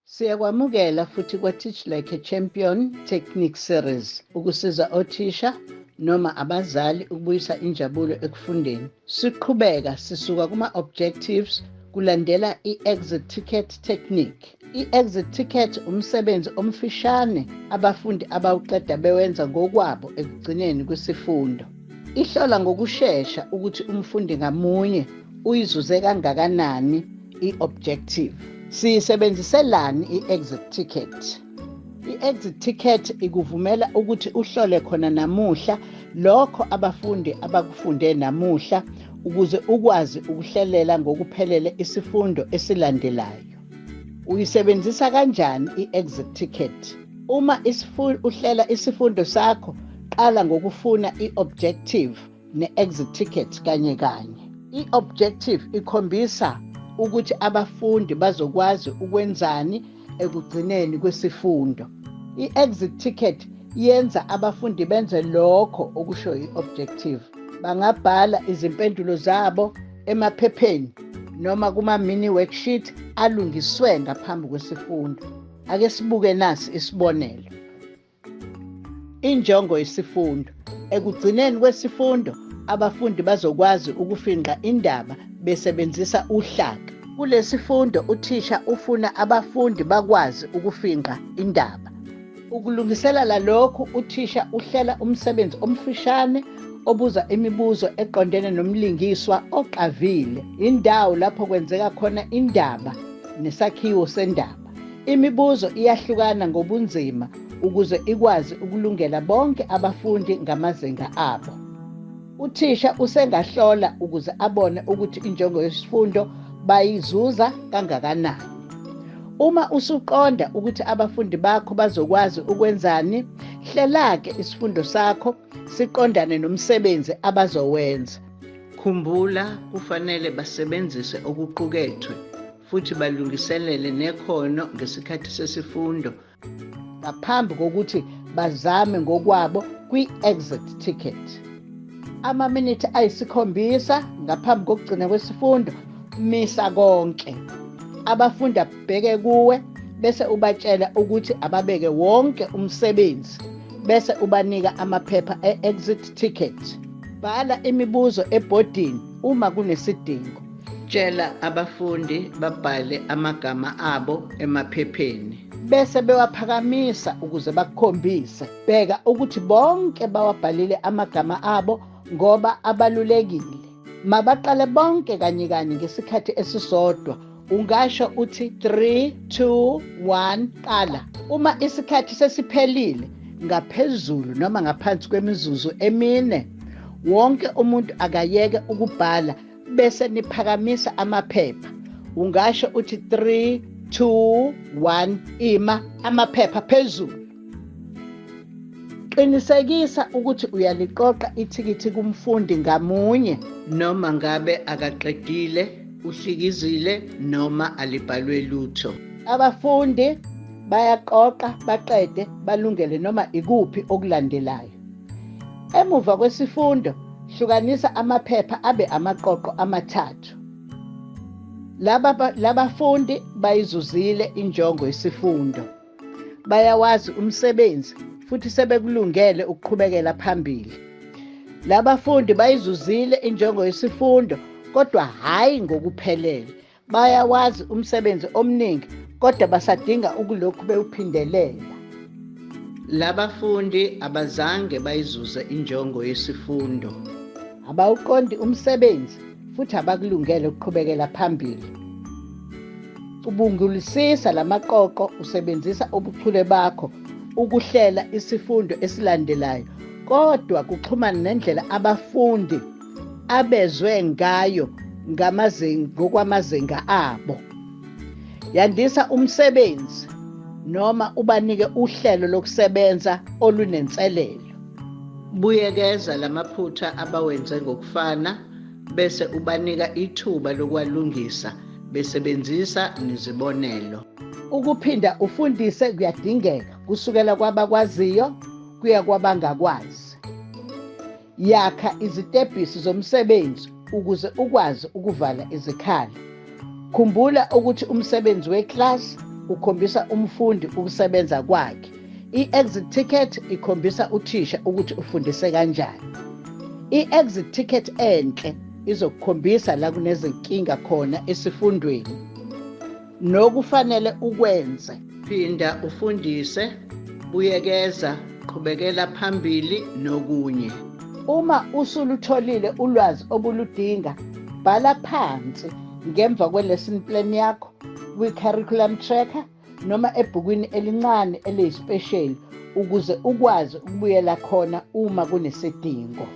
Siyakwamukela futhi kwa-Teach Like a Champion Technique Series ukusiza othisha noma abazali ukubuyisa injabulo ekufundeni. Siqhubeka sisuka kuma-objectives kulandela i-exit ticket technique. I-exit ticket umsebenzi omfishane abafundi abawuqeda bewenza ngokwabo ekugcineni kwesifundo. Ihlola ngokushesha ukuthi umfundi ngamunye uyizuze kangakanani i-objective. Siyisebenziselani i-exit ticket? I-exit ticket ikuvumela ukuthi uhlole khona namuhla lokho abafundi abakufunde namuhla ukuze ukwazi ukuhlelela ngokuphelele isifundo esilandelayo. Uyisebenzisa kanjani i-exit ticket? Uma uhlela isifundo sakho, qala ngokufuna i-objective ne-exit ticket kanye kanye. I-objective ikhombisa ukuthi abafundi bazokwazi ukwenzani ekugcineni kwesifundo. I-exit ticket yenza abafundi benze lokho okusho i-objective. Bangabhala izimpendulo zabo emaphepheni noma kuma-mini worksheet alungiswe ngaphambi kwesifundo. Ake sibuke nasi isibonelo. Injongo yesifundo. Ekugcineni kwesifundo, abafundi bazokwazi ukufingqa indaba besebenzisa uhlaka. Kulesifundo uthisha ufuna abafundi bakwazi ukufingqa indaba. Ukulungiselela lokhu, uthisha uhlela umsebenzi omfishane obuza imibuzo eqondene nomlingiswa oqavile, indawo lapho kwenzeka khona indaba nesakhiwo sendaba. Imibuzo iyahlukana ngobunzima ukuze ikwazi ukulungela bonke abafundi ngamazinga abo. Uthisha usengahlola ukuze abone ukuthi injongo yesifundo bayizuza kangakanani. Uma usuqonda ukuthi abafundi bakho bazokwazi ukwenzani, hlela-ke isifundo sakho siqondane nomsebenzi abazowenza. Khumbula, kufanele basebenzise okuqukethwe futhi balungiselele nekhono ngesikhathi sesifundo ngaphambi kokuthi bazame ngokwabo kwi-exit ticket. Amaminithi 7 ngaphambi kokugcina kwesifundo, misa konke. Abafundi abheke kuwe bese ubatshela ukuthi ababeke wonke umsebenzi bese ubanika amaphepha e-exit ticket. Bhala imibuzo ebhodini uma kunesidingo. Tshela abafundi babhale amagama abo emaphepheni bese bewaphakamisa ukuze bakukhombise. Bheka ukuthi bonke bawabhalile amagama abo ngoba abalulekile. Mabaqale bonke kanye kanye ngesikhathi esisodwa. Ungasho uthi 3 2 1 qala. Uma isikhathi sesiphelile ngaphezulu noma ngaphansi kwemizuzu 4, wonke umuntu akayeke ukubhala bese niphakamisa amaphepha. Ungasho uthi 3 2 1 ima, amaphepha phezulu. Qinisekisa ukuthi uyaliqoqa ithikithi kumfundi ngamunye noma ngabe akaqedile, uhlikizile noma alibhalwe lutho. Abafundi bayaqoqa baqede balungele noma ikuphi okulandelayo. Emuva kwesifundo, hlukanisa amaphepha abe amaqoqo 3. Labafundi bayizuzile injongo yesifundo. Bayawazi umsebenzi futhi sebekulungele ukuqhubekela phambili. Labafundi bayizuzile injongo yesifundo kodwa hhayi ngokuphelele. Bayawazi umsebenzi omningi kodwa basadinga ukulokhu bewuphindelela. Labafundi abazange bayizuze injongo yesifundo. Abawuqondi umsebenzi futhi abakulungele ukuqhubekela phambili. Cubungulisisa lamaqoqo usebenzisa ubuchule bakho ukuhlela isifundo esilandelayo, kodwa kuxhumana nendlela abafundi abezwe ngayo ngokwamazinga abo. Yandisa umsebenzi noma ubanike uhlelo lokusebenza olunenselelo. Buyekeza lamaphutha abawenze ngokufana bese ubanika ithuba lokwalungisa besebenzisa nezibonelo. Ukuphinda ufundise kuyadingeka kusukela kwabakwaziyo kuya kwabangakwazi. Yakha izitebhisi zomsebenzi ukuze ukwazi ukuvala izikhala. Khumbula ukuthi umsebenzi weklasi Kukhombisa umfundi ukusebenza kwakhe. I-exit ticket ikhombisa uthisha ukuthi ufundise kanjani. I-exit ticket enhle izokukhombisa la kunezinkinga khona esifundweni nokufanele ukwenze. Phinda ufundise, buyekeza, qhubekela phambili nokunye. Uma usulutholile ulwazi obuludinga, bhala phansi ngemva kwe-lesson plan yakho kwi-curriculum tracker noma ebhukwini elincane eliyispesheli ukuze ukwazi ukubuyela khona uma kunesidingo.